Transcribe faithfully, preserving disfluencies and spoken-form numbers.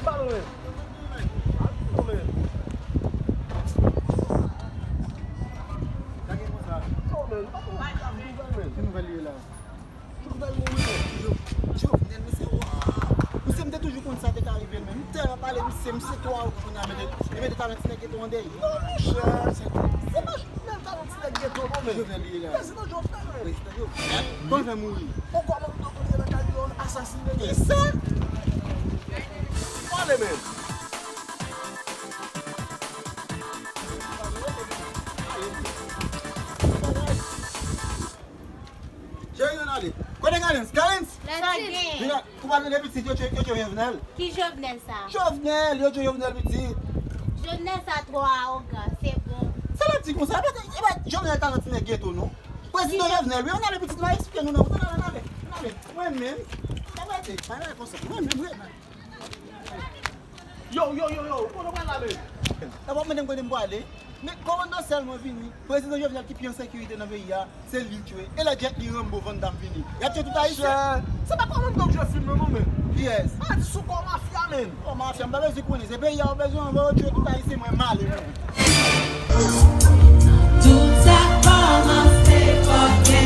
Pale, men. Pale, men. Gade konsa. Oh, men. Ki nouvèl li ye la? Jovenel mouri, men. Jo-, Jovenel, mesye, waw. Misye, m te toujou konn sa te ka rive l, men m tèlman pale misye, misye twa ou kounye a mete, li mete talan ti nèg geto an dèyè. Non, monchè, se, se pa Jovenel talan ti nèg geto, non, men. Jovenel li ye la. Prezidan Jovenel, men. Prezidan Jovenel. Kòman fè mouri? Yon kòmandan kounye nan kay li, yon asasinen. Kisa? Pale, men. Cheri, ann ale. Kote Galens? Galens! Sa gen? Vin la, ou pa tande pitit yo tchwe, yo tchwe Jovenel? Ki Jovenel sa? Jovenel, yo tchwe Jovenel pitit. Jovenel sa twò awogan, se bon. Sa l ap di konsa? E pa, e pa Jovenel talan ti nèg geto, non. Prezidan Jovenel, wi, ann ale pitit, m a eksplike nou, non. Ann ale, ann ale, ann ale. Mwen menm, sa va te, pa nan konsa. Mwen menm, wi. Yo, yo, yo, yo, ou konnen pral la, men. E w ap mande m kote m prale? Men kòmandan sèlman vini. Prezidan Jovenel ki pi an sekirite nan peyi a, se li l tchwe. E lè jet li Rambo Van Damme vini, y ap tchwe tout Ayisyen. Chè, se pa kòmandan k jwe fim nan, non, men. Kiyès? A, di sou kò mafya, men. Kò mafya, m pa bezwen konnen. Se peyi a w bezwen anvan yo tchwe tout Ayisyen, mwen m ale, men. Tout sa kòmanse fòkè.